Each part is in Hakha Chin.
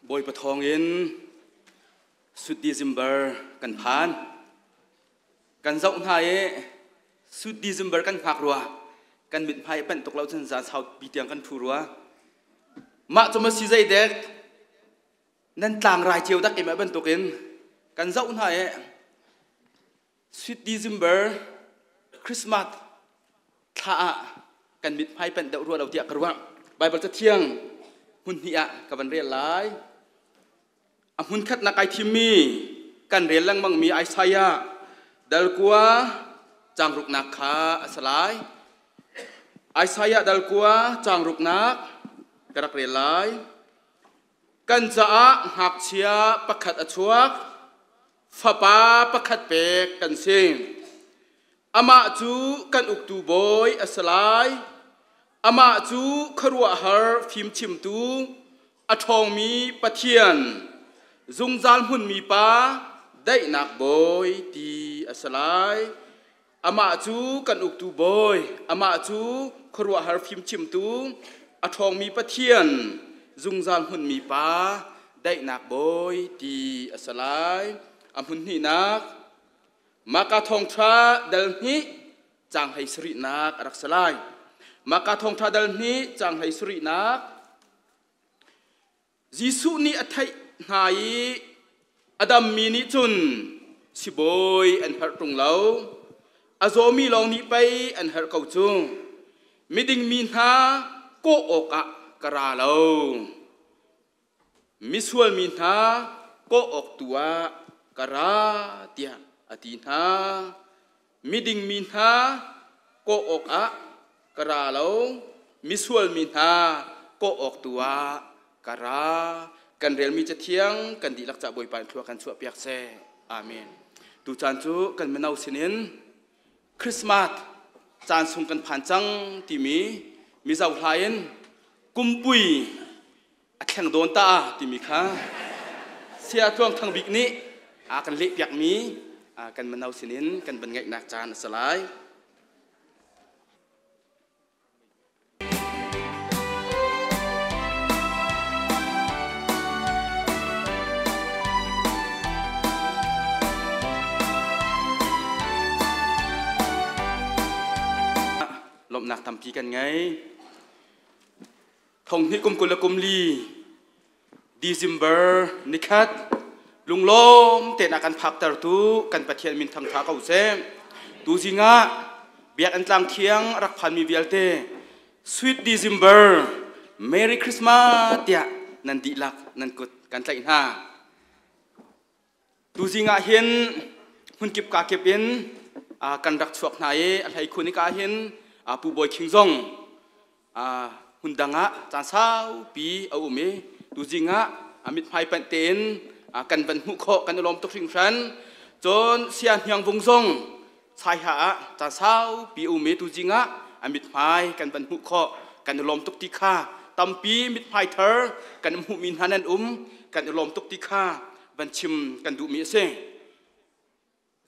Bawipa thawngin Sut December kan phan. Kan zoh hna i Sut December kan hngak rua. Kan mithmai panh tuk lo cun zan saupi tiang kan ṭhu rua. Mah cu ma si zei dek nan tlangrai cio dak i mah bantukin kan zoh hna i Sweet December Christmas thla ah kan mithmai panh deuh rua lo tiah ka ruah. Bible cathiang hmun hnih ah ka van rel lai. A hmun khatnak ai thimmi kan rel lengmangmi Isaiah dal kua caang ruknak kha a si lai. Isaiah dal kua caang ruknak ka rak rel lai. Kan caah ngakchia pakhat a chuak, fapa pakhat pek kan si. Amah cu kan uktu bawi a si lai. Amah cu khuaruahhar fimchimtu, a ṭhawngmi Pathian, zungzal hmunmi Pa, daihnak bawi ti a si lai. Amah cu kan uktu bawi, amah cu khuaruahhar fimchimtu, a ṭhawngmi Pathian, zungzal hmunmi Pa, daihnak bawi ti a si lai. A hmun hnihnak, Maka thawngṭha dal hnih caang hlei sarihnak a rak si lai. Maka thawngṭha dal hnih caang hlei sarihnak. Jesuh nih a theih hna i a dammi nih cun sibawi an herh ṭung lo, a zawmi lawng nih pei an herh ko cu. Miding mi hna kawh awkah ka ra lo, misual mi hna kawh awk tu ah ka ra, tiah a ti hna. Miding mi hna kawh awkah ka ra lo, misual mi hna kawh awk tu ah ka ra. Kan relmi cathiang kan dihlak ca Bawipa in thlua kan chuahpiak seh. Amen. Tucaan cu kan mino sinin Christmas caan sung kan phan cang timi Mizo hla in kumpui a thleng dawn ta timi kha Saya Tluang Thang Bik nih a kan lehpiakmi kan mino sinin kan van ngaihnak caan a si lai. Lawmhnak tampi kan ngei. Thonghnih kum 20 le kum li December nikhat lunglawm tein a kan phaktertu kan Pathian min thangtha ko seh. Tuzing ah Biakinn tlang thiang a rak phanmi vialte Sweet December Merry Christmas tiah nan dihlak nan kut kan tlaih hna. Tuzing ah hin hmunkip kakip in kan rak chuak hna i a hleikhun hika hin Pu Bawi Khing zong hmun dang ah caan saupi a um i tuzing ah a mithmai panh tein kan van hmuh khawh kan i lawm tuk hringhran. Cun Sia Hniang Vung zong Saiha ah caan saupi a um i tuzing ah a mithmai kan van hmuh khawh kan i lawm tuk ti kha tampi mithmai thar kan hmuhmi hna nan um kan i lawm tuk ti kha van chim kan duhmi a si.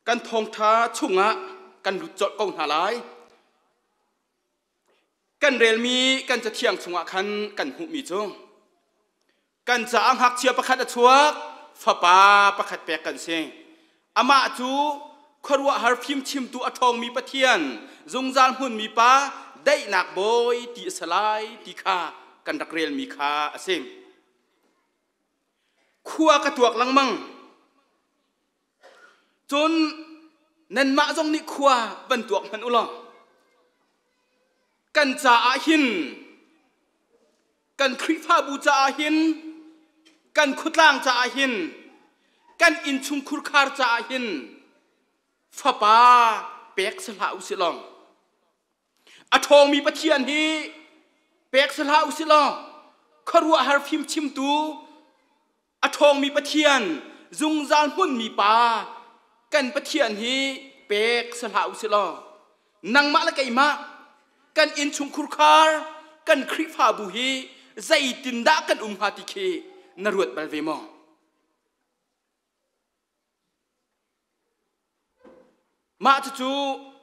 Kan thawngṭha chungah kan lut colh ko hna lai. Kan relmi kan cathiang chungah khan kan hmuhmi cu kan caah ngakchia pakhat a chuak, fapa pakhat pek kan si. Amah cu khuaruahhar fimchimtu a ṭhawngmi Pathian, zungzal hmunmi Pa, daihnak bawi ti a si lai ti kha kan rak relmi kha a si. Khua ka tuak lengmang. Cun nanmah zong nih khua van tuak hmanh u law kan caah hin kan Khrihfabu caah hin kan khuatlang caah hin kan innchung khurkhar caah hin fapa pek si hlah u sih law A ṭhawngmi Pathian hi pek si hlah u sih law khuaruahhar fimchimtu a ṭhawngmi Pathian zungzal hmunmi pa kan Pathian hi pek si hlah u sih law nangmah le keimah kan innchung khurkhar kan Khrihfabu hi zeitindah kan um hnga ti khi na ruat bal ve maw? Mah cucu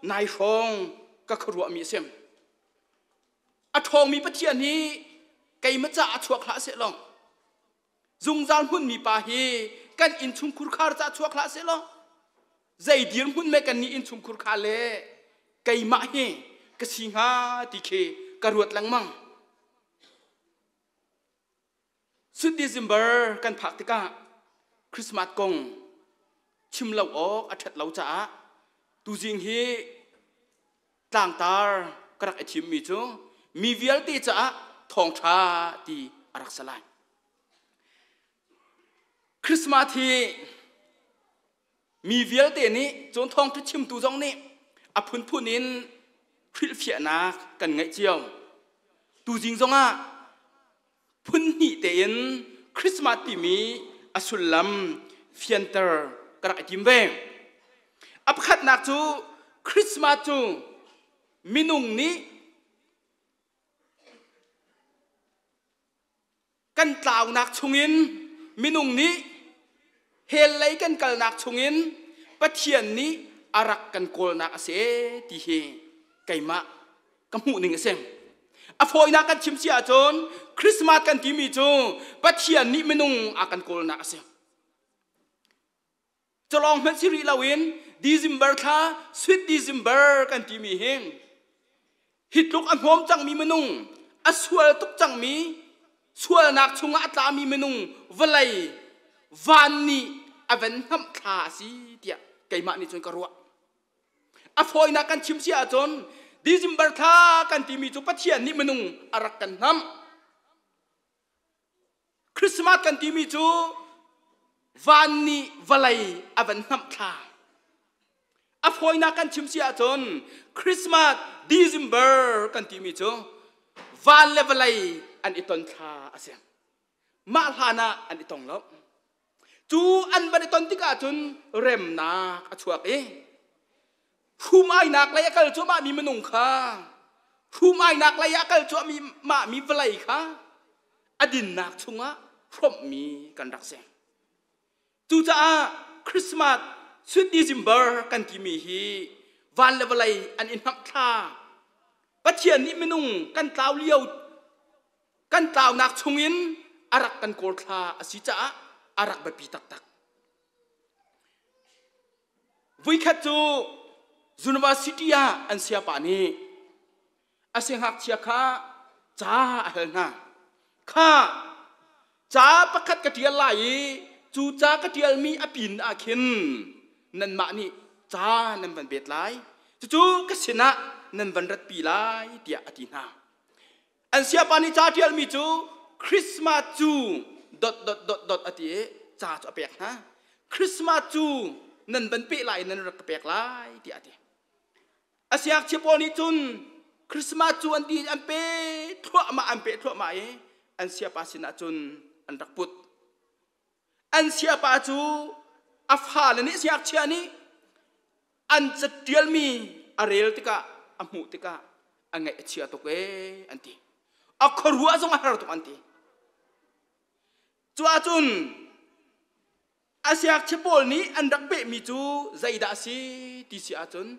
nai hrawng ka khuaruahmi a si. A ṭhawngmi Pathian hi keimah caah chuak hlah seh law Zungzal hmunmi pa hi kan innchungkhur khar ca chuak hlah seh law zei dirhmun me kan nih innchungkhur kha le keimah hi ka si hnga ti khi ka ruat lengmang. Sut December kan phak tikah Christmas kong chim lo awk a ṭhat lo caah tuzing hi tlangtar ka rak i thimmi cu mi vialte caah thawngṭha ti a rak si lai. Christmas hi mi vialte nih cun thawngṭha chimtu zong nih a phunphun in hrilhfiahnak kan ngeih cio. Tuzing zongah phun hnih tein Christmas timi a sullam fianter ka rak i tim ve. A pakhatnak cu Christmas cu minung nih kan tlaunak chungin minung nih hell lei kan kalnak chungin Pathian nih a rak kan kawlnak a si ti hi keimah ka hmuh ning a si. A fawinak kan chim si ahcun Christmas kan timi cu Pathian nih minung a kan kawlnak a si. Culawng hmanh si rih loin December thla Sweet December kan timi hi hi tluk a hnawm cangmi minung a sual tuk cangmi sualnak chungah a tlami minung vawlei van nih a van hnamh thla a si tiah keimah nih cun ka ruah. A fawinak kan chim si ahcun December thla kan timi cu Pathian nih minung a rak kan hnamh. Christmas kan timi cu van nih vawlei a van hnamh thla. A fawinak kan chim si ahcun Christmas December kan timi cu van le vawlei an i ton thla a si. Mah hlan ah an i tong lo. Cu an van i ton tikah cun remnak a chuak i Hrum-ainak lei a kal cuahmahmi minung kha hrum-ainak lei ah a kal cuahmahmi vawlei kha a dinnak chungah hrawmhmi kan rak si. Cucaah Christmas Sweet December kan timi hi van le vawlei an i hnamh thla. Pathian nih minung kan tlau lio kan tlaunak chungin a rak kan kawl thla a si caah a rak biapi taktak. Vuikhat cu university ah an siapa nih a siangngakchia kha ca a hal hna. Kha ca pakhat ka ṭial lai i cu ca ka ṭialmi a pin ah khin nanmah nih ca nan van bet lai. Cucu ka sinah nan van ratpi lai tiah a ti hna. An siapa nih ca ṭialmi cu Christmas cu dot dot dot dot a ti i ca cu a pek hna. Christmas cu nan van peh lai nan rak ka pek lai tiah a ti. A siangngakchia pawl nih cun Christmas cu an ti an pe thluahmah an pe thluahmah i an siapa sinah cun an rak put. An siapa cu a fale nih siangngakchia nih an cattialmi a rel tikah a hmuh tikah a ngaih a chia tuk ee an ti. A khuaruah zong a har tuk an ti. Cu ahcun a siangngakchia pawl nih an rak pehmi cu zeidah a si ti si ahcun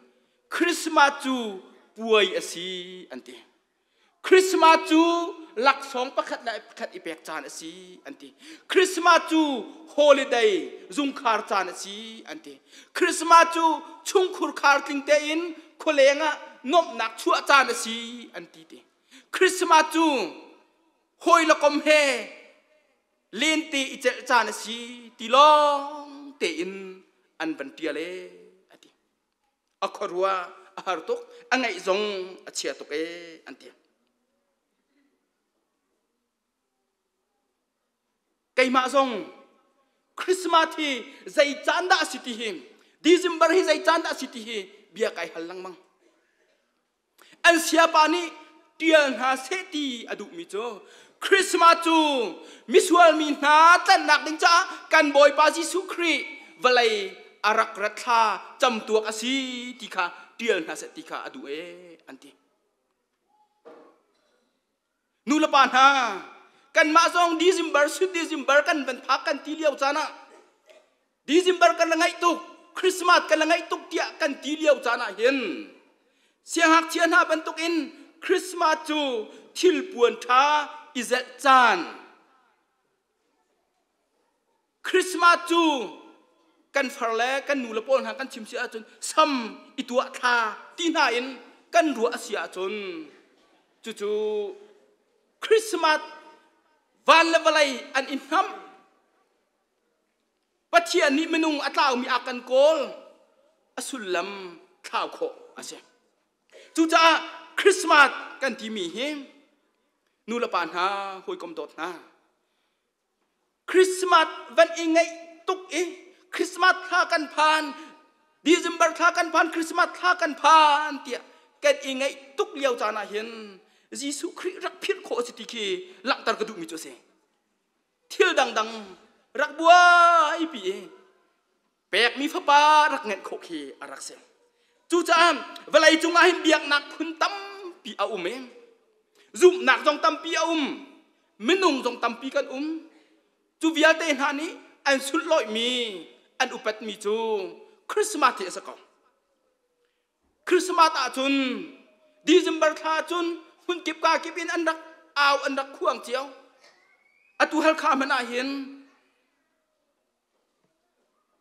Christmas cu puai a si an ti. Christmas cu laksawng pakhat le pakhat i pek caan a si an ti. Christmas cu holiday zungkhar caan a si an ti. Christmas cu chungkhur khar tling tein khualeng ah nuamhnak chuah caan a si an ti ti. Christmas cu hawi le kom he lente i celh caan a si ti lawng tein an van ṭial ee a ti. A khuaruah a har tuk, a ngaih zong a chia tuk ee an ti. Keimah zong Christmas hi zei caan dah a si ti hi December hi zei caan dah a si ti hi bia kai hal lengmang. An siapa nih ṭial hna seh ti a duhmi cu Christmas cu misual mi hna tlanhnak ding caah kan Bawipa Jesuh Khrih vawlei a rak rat thla camtuak a si ti kha ṭial hna seh ti kha a duh ee an ti. Nu le pa hna, kanmah zong December, Sweet December kan van phak kan ti lio caan ah December kan la ngaih tuk, Christmas kan la ngaih tuk tiah kan ti lio caan ah hin siangngakchia hna bantukin Christmas cu thilpuan ṭha i zelh caan. Christmas cu kan far le kan nu le pawl hna kan chim si ahcun sam i tuah thla ti hna in kan ruah a si ahcun cucu Christmas van le vawlei an i hnamh. Pathian nih minung a tlaumi a kan kawl a sullam thlau khawh a si. Cucaah Christmas kan timi hi nu le pa hna hawikom dawt hna Christmas van i ngaih tuk i Christmas thla kan phan December thla kan phan Christmas thla kan phan tiah kan i ngaih tuk lio caan ah hin Jesuh Khrih rak philh khawh a si ti khi langhter ka duhmi cu a si. Thil dangdang rak buaipi i pekmi fapa rak ngeih khawh khi a rak si. Cucaah vawlei cungah hin biaknak phun tampi a um i zumhnak zong tampi a um, minung zong tampi kan um. Cu vialte hna nih an sulhlawihmi, an upatmi cu Christmas hi a si ko. Christmas ahcun December thla ahcun hmunkip ka kip in an rak au an rak khuang cio. Atu Halkha hmanh ah hin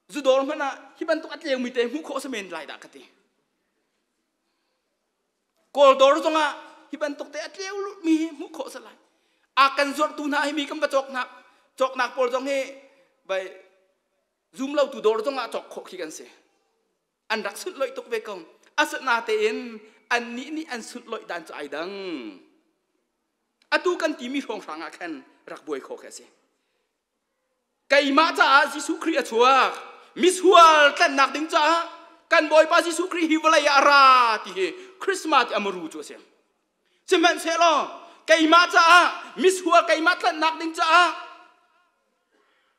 zudawr hmanh ah hi bantuk a tleumi te hmuh khawh a si men lai dah ka ti. Kawl dawr zongah hi bantuk te a tleu mi hi hmuh khawh a si lai. A kan zuarhtu hna hi mi kan va cawknak cawknak pawl zong hi bai zum lo tu dawr zongah cawk khawh khi kan si. An rak sunhlawih tuk ve ko. Asinatein annih nih an sunhlawih dan cu ai dang. Atu kan timi hrawnghrang ah khan rak buai khawh khi a si. Keimah caah Jesuh Khrih a chuak. Misual tlanhnak ding caah kan Bawipa Jesuh Khrih hi vawlei ah a ra ti hi Christmas ti a muru cu a si. Sihmanhsehlaw keimah caah misual keimah tlanhnak ding caah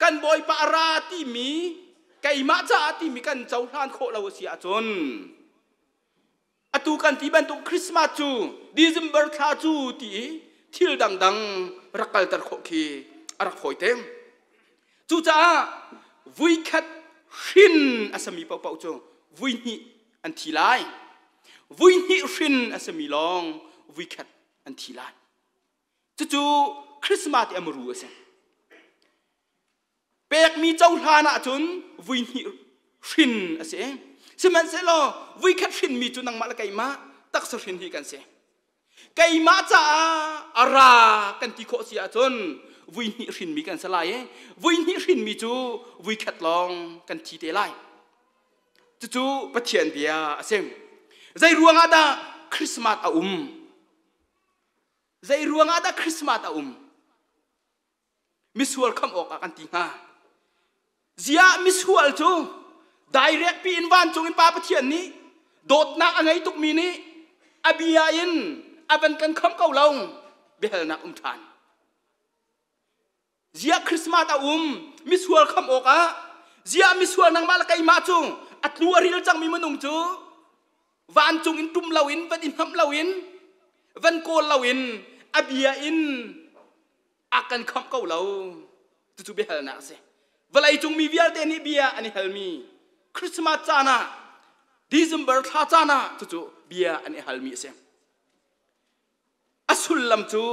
kan Bawipa a ra timi keimah caah timi kan cohlan khawh lo a si ahcun atu kan ti bantuk Christmas cu December thla cu ti i thil dangdang rak kalter khawh khi a rak fawi te. Cucaah vuikhat hrin a sami paohpaoh cu vui hnih an thi lai. Vui hnih hrin a sami lawng vuikhat an thi lai. Cucu Christmas ti a muru a si. Pekmi cohlan ahcun vui hnih hrin a si. Sihmanhsehlaw vuikhat hrinmi cu nangmah le keimah taksa hrin hi kan si. Keimah caah a ra kan ti khawh si ahcun vui hnih hrinmi kan si lai i vui hnih hrinmi cu vuikhat lawng kan thi te lai. Cucu Pathian bia a si. Zei ruangah dah Christmas a um? Zei ruangah dah Christmas a um? Misual khamh awkah kan ti hnga. Ziah misual cu direct pi in vancung in Pa Pathian nih dawtnak a ngei tukmi nih a bia in a van kan khamh ko lo biahalnak um ṭhan. Ziah Christmas a um misual khamh awkah ziah misual nangmah le keimah cu a tlu a ril cangmi minung cu vancung in tum loin van i hnamh loin van kawl loin a bia in a kan khamh ko lo. Cucu biahalnak a si. Vawleicung mi vialte nih bia an i halmi Christmas caan ah December thla caan ah cucu bia an i halmi a si. A sullam cu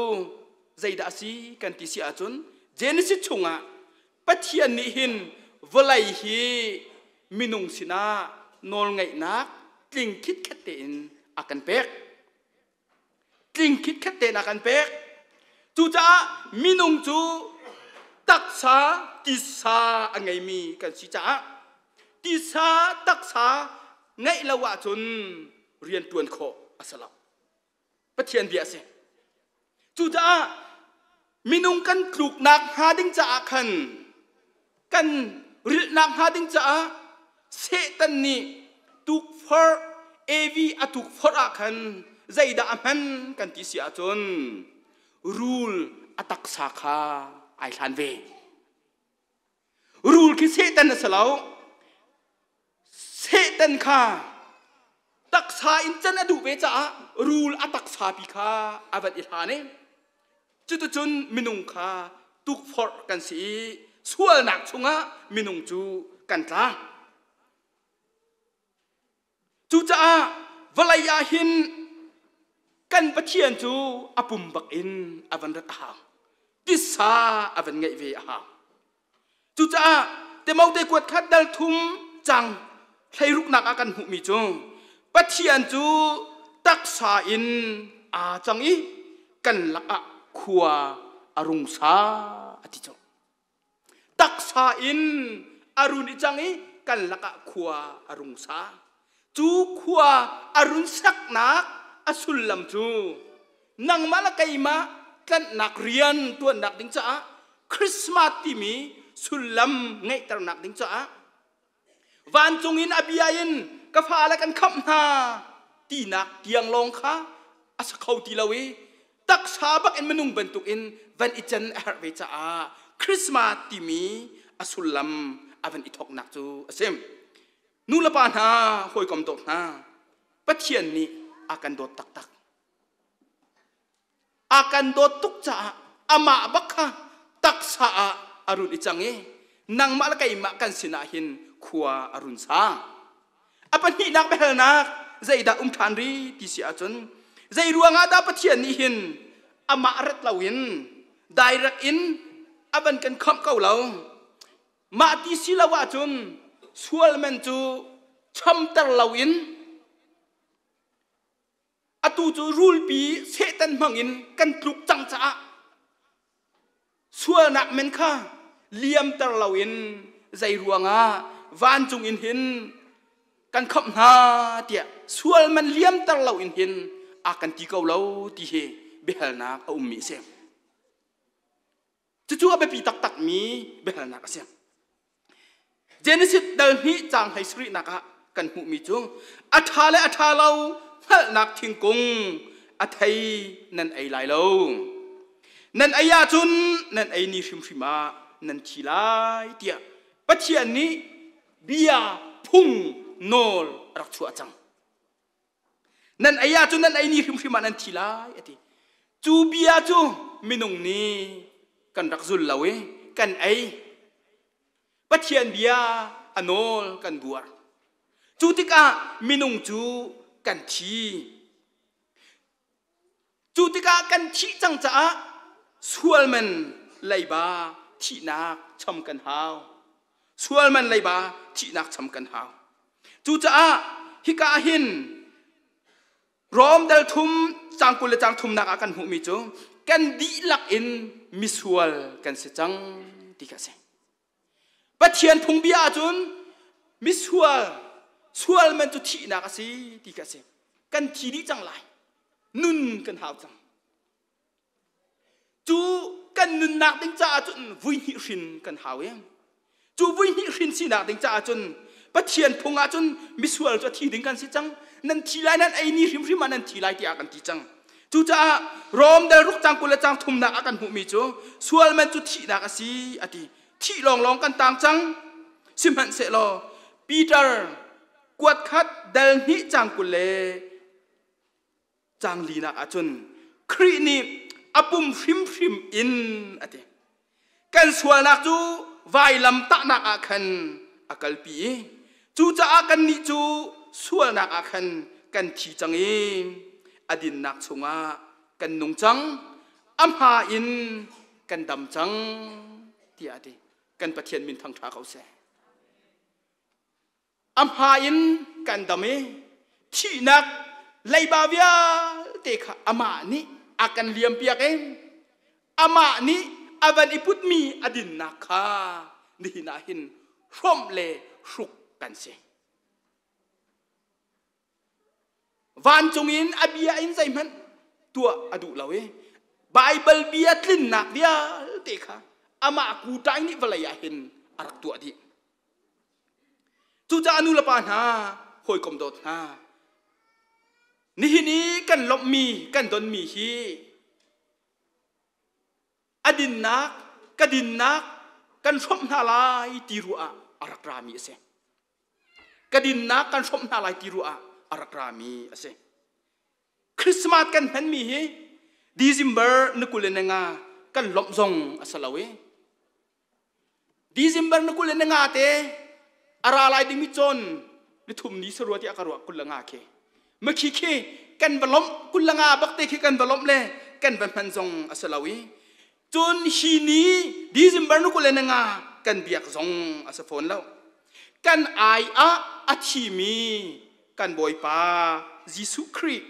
zeidah a si kan ti si ahcun Genesis chungah Pathian nih hin vawlei hi minung sinah nawlngeihnak tling khitkhet tein a kan pek. Tling khitkhet tein a kan pek. Cucaah minung cu taksa tisa a ngeimi kan si caah tisa taksa ngeih lo ahcun rian ṭuan khawh a si lo. Pathian bia a si. Cucaah minung kan tluknak hnga ding caah khan kan rilhnak hnga ding caah Satan nih tukforh Evi a tukforh ah khan zeidah a hman kan ti si ahcun rul a taksa kha ai hlan ve. Rul khi Satan a si lo. Satan kha taksa in can a duh ve caah rul a taksa pi kha a van i hlan i cuticun minung kha tukforh kan si i sualnak chungah minung cu kan tla. Cucaah vawlei ah hin kan Pathian cu a pum bak in a van rat a hau. Tisa a van ngeih ve a hau. Cucaah Timote kuat khat dal thum cang hleiruknak ah kan hmuhmi cu Pathian cu taksa in aa cang i kan lakah khua a rung sa a ti cu. Taksa in a run i cang i kan lakah khua a rung sa. Cu khua a run saknak a sullam cu nangmah le keimah tlanhnak rian tuannak ding caah Christmas timi sullam ngeihternak ding caah vancung in a bia in ka fale kan khamh hna tinak tiang lawng kha a sa kho ti lo i taksa bak in minung bantuk in van i can a herh ve caah Christmas timi a sullam a van i thawknak cu a si. Nu le pa hna, hawikom dawt hna, Pathian nih a kan dawt taktak. A kan dawt tuk caah amah bak kha taksa ah a run i cang i nangmah le keimah kan sinah hin khua a run sa. A pahnihnak biahalnak zeidah um ṭhan rih ti si ahcun zei ruangah dah Pathian nih hin amah rat loin direct in a van kan khamh ko lo? Mah ti si lo ahcun sual man cu chamter loin atu cu rulpi Satan hmangin kan tluk cang caah sualnak men kha liamter loin zei ruangah vancung in hin kan khamh hna tiah sual man liamter loin hin a kan ti ko lo ti hi biahalnak a ummi a si. Cucu a biapi taktakmi biahalnak a si. Genesis dal hnih caang hlei sarihnak ah kan hmuhmi cu a ṭha le a ṭha lo hngalhnak thingkung a thei nan ei lai lo. Nan ei ahcun nan ei ni hrimhrim ah nan thi lai tiah Pathian nih bia phung nawl a rak chuah cang. Nan ei ahcun nan ei ni hrimhrim ah nan thi lai a ti. Cu bia cu minung nih kan rak zul lo i kan ei. Pathian bia a nawl kan buar. Cu tikah minung cu kan thi. Cu tikah kan thih cang caah sual man leiba thihnak cham kan hau. Sual man leiba thihnak cham kan hau. Cucaah hika ah hin Rom dal thum cang 20 le cang thumnak ah kan hmuhmi cu kan dihlak in misual kan si cang ti kha a si. Pathian phungbia ahcun misual sual man cu thihnak a si ti kha a si. Kan thi dih cang lai. Nun kan hau cang. Cu kan nunnak ding caah cun vui hnih hrin kan hau i cu vui hnih hrin sinak ding caah cun Pathian phung ah cun misual cu a thi ding kan si cang. Nan thi lai nan ei ni hrimhrim ah nan thi lai tiah kan ti cang. Cucaah Rom dal ruk cang 20 le cang thumnak ah kan hmuhmi cu sual man cu thihnak a si a ti. Thih lawnglawng kan tang cang. Sihmanhsehlaw Peter kuat khat dal hnih cang 20 le cang linak ahcun Khrih nih a pum hrimhrim in a ti. Kan sualnak cu vailam tahnak ah khan a kalpi i cucaah kannih cu sualnak ah khan kan thi cang i a dinnak chungah kan nung cang, a hma in kan dam cang tiah a ti. Kan Pathian min thangṭha ko seh. A hma in kan dam i thihnak leiba vialte kha amah nih a kan liampiak i amah nih a van i putmi a dinnak kha nihin ah hin hrawmh le hruk kan si. Vancung in a bia in zeihmanh tuah a duh lo i Baibal bia tlinnak vialte kha amah kuṭai nih vawlei ah hin a rak tuah dih. Cucaah nu le pa hna, hawikom dawt hna, nihin i kan lawmhmi, kan donmi hi a dinnak, ka dinnak kan hrawmh hna lai ti ruah ah a rak rami a si. Ka dinnak kan hrawmh hna lai ti ruah ah a rak rami a si. Christmas kan hmanmi hi December ni 25 kan lawmh zong a si lo i December ni 25 te a ra lai dingmi cawn ni thum ni sarua tiah ka ruah 25 khi makhi khi kan va lawmh 25 bak te khi kan va lawmh le kan va hman zong a si lo i cun hi ni December ni 25 kan biak zong a si fawn lo. Kan ai ah a thimi kan Bawipa Jesuh Khrih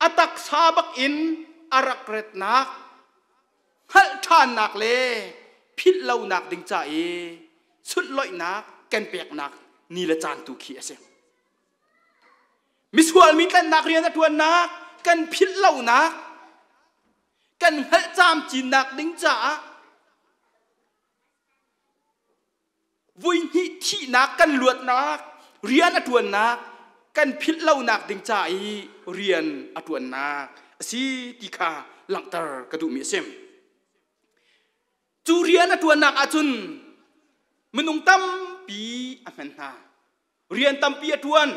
a taksa bak in a rak retnak hngalh ṭhannak le philh lonak ding ca i sunhlawihnak kan peknak ni le caan tu khi a si. Misual mi tlanhnak rian a ṭuannak kan philh lonak kan hngalh camcinnak ding caah Voihnih thihnak kan luatnak rian a ṭuannak kan philh lonak ding ca i rian a ṭuannak a si ti kha langhter ka duhmi a si. Cu rian a ṭuannak ahcun minung tampi a hman hna. Rian tampi a ṭuan.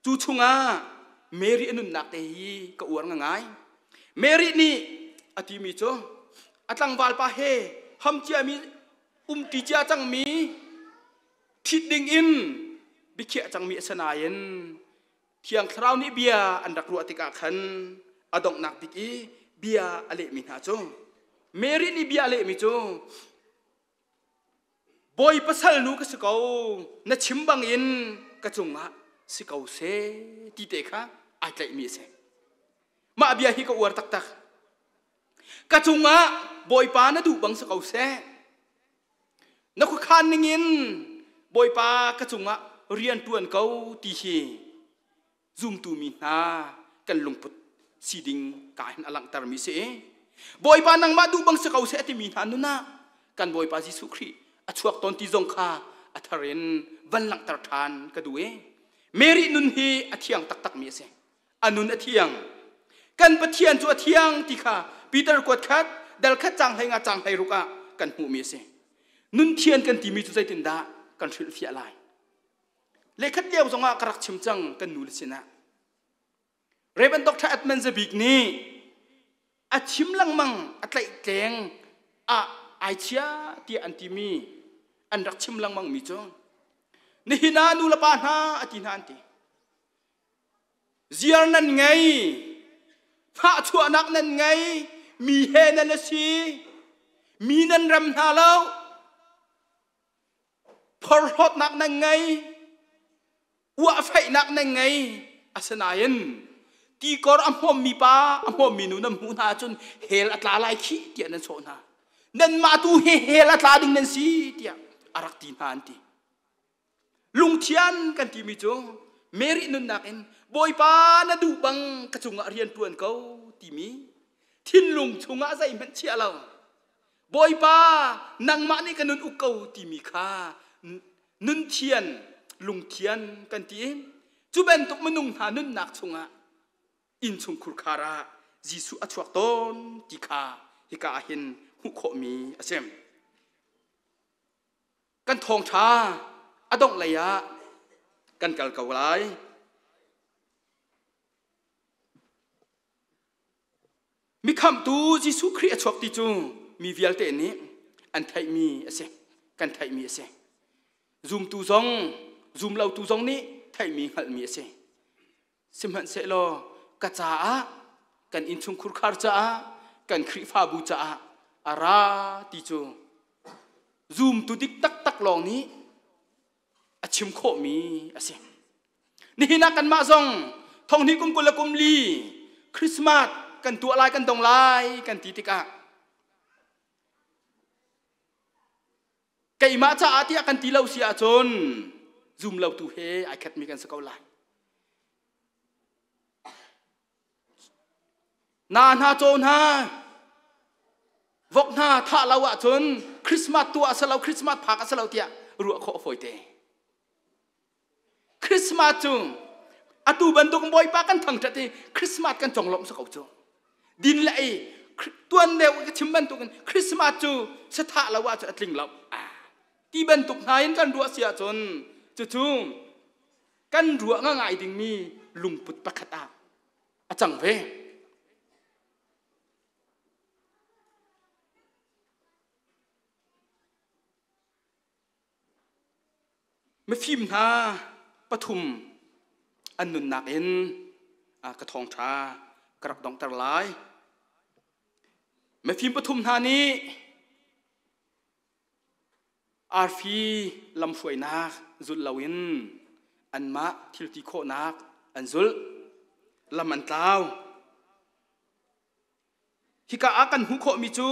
Cu chungah Mary a nunnak te hi ka uar ngai. Mary nih a timi cu a tlangval pa he ham ciami umṭi cia cangmi ṭhit ding in biakhiah cangmi a si nain Thiang Thlarau nih bia an rak ruah tikah khan a donghnak bik i bia a lehmi hna cu Mary nih bia a lehmi cu Bawi pasal nu ka si ko na chim bangin ka cungah si ko seh ti te kha ai tlaihmi a si. Mah bia hi ka uar taktak. Ka cungah Bawipa na duh bang si ko seh. Na khuakhan ningin Bawipa ka cungah rian ṭuan ko ti hi zumtu mi hna kan lungput si ding ka hin a langhtermi si. Bawipa nangmah duh bang si ko seh a timi hna nun ah kan Bawipa Jesuh Khrih a chuak tawn ti zong kha a thar in van langhter ṭhan ka duh i Mary nun hi a thiang taktakmi a si. A nun a thiang. Kan Pathian cu a thiang ti kha Peter kuat khat dal khat cang hlei nga cang hlei ruk ah kan hmuhmi a si. Nun thian kan timi cu zeitindah kan hrilhfiah lai? Lehkhat lio zongah ka rak chim cang kan nu le sinah. Reverend Dr. Edmund Zabik nih a chim lengmang a tlaihtleng ah ai chia tiah an timi an rak chim lengmang mi cu nihin ah nu le pa hna a ti hna an ti. Ziar nan ngei, hnahchuahnak nan ngei, mi he nan a si, mi nan rem hna lo, phorhlawtnak nan ngei, uahfeihnak nan ngei. Asinain tikor a hmawmmi pa, a hmawmmi nu nan hmuh hna ahcun hell a tla lai khih tiah nan sawh hna. Nanmah tu hi hell a tla ding nan si tiah a rak ti hna an ti. Lungthian kan timi cu Mary nunnak in Bawipa na duh bang ka cungah rian ṭuan ko timi thinlung chungah zeihmanh chiah lo. Bawipa nangmah nih ka nun uk ko timi kha nunthian lungthian kan ti i cu bantuk minung hna nunnak chungah innchungkhur khar ah Jesuh a chuak tawn ti kha hika ah hin hmuh khawhmi a si. Kan thawngṭha a dongh lei ah kan kal ko lai. Mikhamhtu Jesuh Khrih a chuak ti cu mi vialte nih an theihmi a si. Kan theihmi a si. Zumtu zong, zumlotu zong nih theihmi hngalhmi a si. Sihmanhsehlaw ka caah, kan innchungkhur khar caah, kan Khrihfabu caah a ra ti cu zumtu dik taktak lawng nih a chim khawhmi a si. Nihin ah kanmah zong thonghnih kum 20 le kum li Christmas kan tuah lai kan dong lai kan ti tikah keimah caah tiah kan ti lo si ahcun zum lotu he ai khatmi kan si ko lai. Na hna caw hna vok hna thah lo ahcun Christmas tuah a si lo Christmas phak a si lo tiah ruah khawh a fawi te. Christmas cu atu bantuk Bawipa kan thangṭhat i Christmas kan conglawmh si ko cu. Din le ei tuan deuh ka chim bantukin Christmas cu sathah lo ahcun a tling lo. Ti bantuk hna in kan ruah si ahcun cucu kan ruah ngai dingmi lungput pakhat ah a cang ve. Mifim hna pathum an nunnak in ka thawngṭha ka rak donghter lai. Mifim pathum hna nih Arfi lamhruainak zulh loin anmah thilti khawhnak an zulh. Lam an tlau. Hika ah kan hmuh khawhmi cu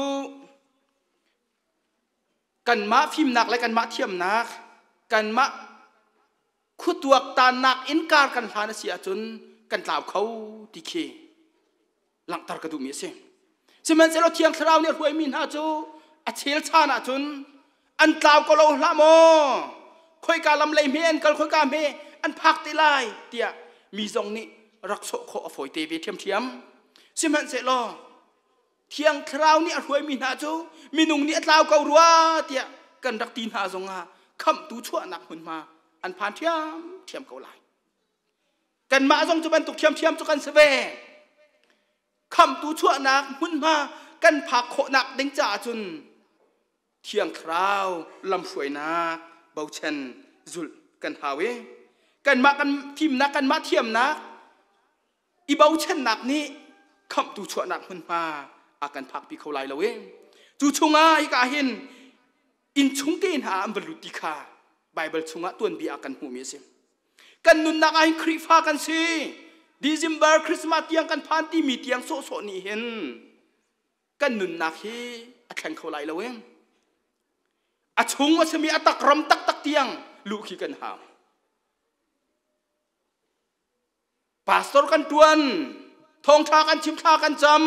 kanmah fimnak le kanmah thiamnak, kanmah khuatuaktannak in kar kan hlan a si ahcun kan tlau kho ti khi langhter ka duhmi a si. Sihmanhsehlaw Thiang Thlarau nih a hruaimi hna cu a chelchan ahcun an tlau ko lo hlah maw? Khoika lam lei hme an kal, khoika hme an phak te lai tiah mi zong nih rak sawh khawh a fawi te ve ṭhiamṭhiam. Sihmanhsehlaw Thiang Thlarau nih a hruaimi hna cu minung nih a tlau ko rua tiah kan rak ti hna zongah khamhtu chuahnak hmunhma an phan ṭhiamṭhiam ko lai. Kanmah zong cu bantuk ṭhiamṭhiam cu kan si ve. Khamhtu chuahnak hmunhma kan phak khawhnak ding caah cun Thiang Thlarau lamhruainak bochan zulh kan hau i kanmah kan fimnak kanmah thiamnak i bochannak nih khamhtu chuahnak hmunhma a kan phakpi kho lai lo i cu chungah hika hin innchung te hna an va lut ti kha Baibal chungah tuanbia ah kan hmuhmi a si. Kan nunnak ah hin Khrihfa kan si. December Christmas tiang kan phan timi tiang sawhsawh nih hin kan nunnak hi a thleng kho lai lo e. A chung a simi a tak ram taktak tiang luh khi kan hau. Pastor kan tuan, thawngtha kan chim thla kan cam.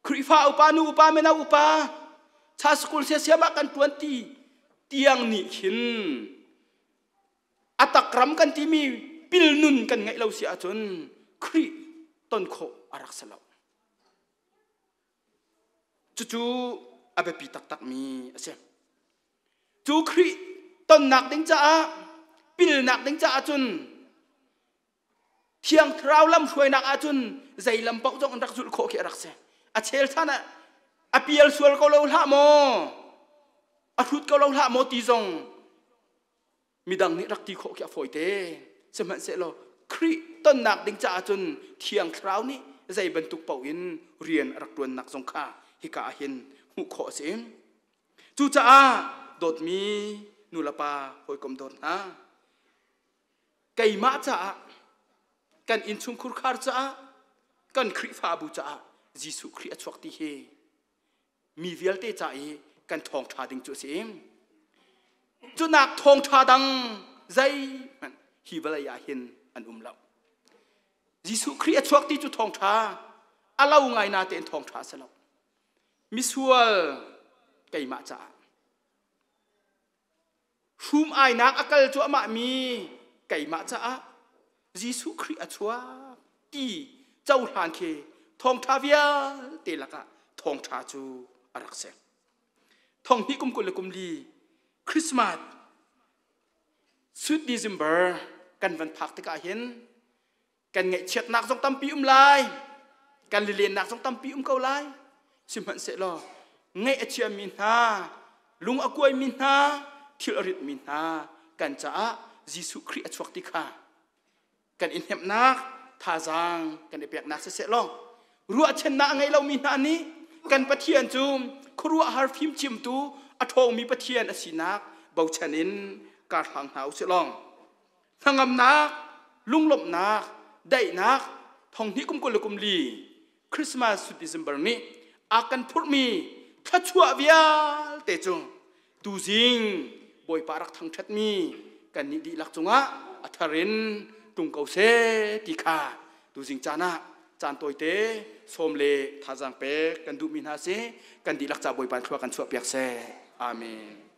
Khrihfa upa nu upa mino upa cha school siasiam ah kan tuan ti tiang nih khin a takram kan timi pilnun kan ngeih lo si ahcun Khrih ton khawh a rak si lo. Cucu a biapi taktakmi a si. Cu Khrih tonnak ding caah pilnak ding caah cun Thiang Thlarau lamhruainak ahcun zei lam paoh zong an rak zulh khawh khi a rak si. A chel chan ah a pial sual ko lo hlah maw? A hrut ko lo hlah maw ti zong midang nih rak ti khawh khi a fawi te. Sihmanhsehlaw Khrih tonnak ding caah cun Thiang Thlarau nih zei bantuk paoh in rian a rak ṭuannak zong kha hika ah hin hmuh khawh a si. Cucaah dawtmi nulepa hawikom dawt hna, keimah caah kan innchungkhur khar caah kan Khrihfabu caah Jesuh Khrih a chuak ti hi mi vialte ca i kan thawngṭha ding cu a si. Cunak thawngṭha dang zeihmanh hi vawlei ah hin an um lo. Jesuh Khrih a chuak ti cu thawngṭha a lo ngai na tein thawngṭha a si lo. Misual keimah caah Hrum-ainak a kal cuahmahmi keimah caah Jesuh Khrih a chuak ti cohlan khi thawngṭha vialte lakah thawngṭha cu a rak si. Thonghnih kum 24 Christmas Sweet December kan van phak tikah hin kan ngaihchiatnak zong tampi um lai kan lilennak zong tampi um ko lai sihmanhsehlaw ngaih a chiami hna lung a kuaimi hna thil a ritmi hna kan caah Jesuh Khrih a chuak ti kha kan i hnemhnak thazaang kan i peknak siseh law ruahchannak a ngei lomi hna nih kan Pathian cu khuaruahhar fimchimtu a ṭhawngmi Pathian a sinak bochan in kar hlang hna u sih law hnangamnak, lunglawmhnak, daihnak, thonghnih kum 24 Christmas to December nih a kan phurhmi thluachuah vialte cu tuzing Bawipa rak thangṭhatmi kannih dihlak cungah a thar in tlung ko seh ti kha tuzing caan ah caan tawite sawm le thazaang pek kan duhmi hna si kan dihlak ca Bawipa thlua kan chuahpiak seh. Amen.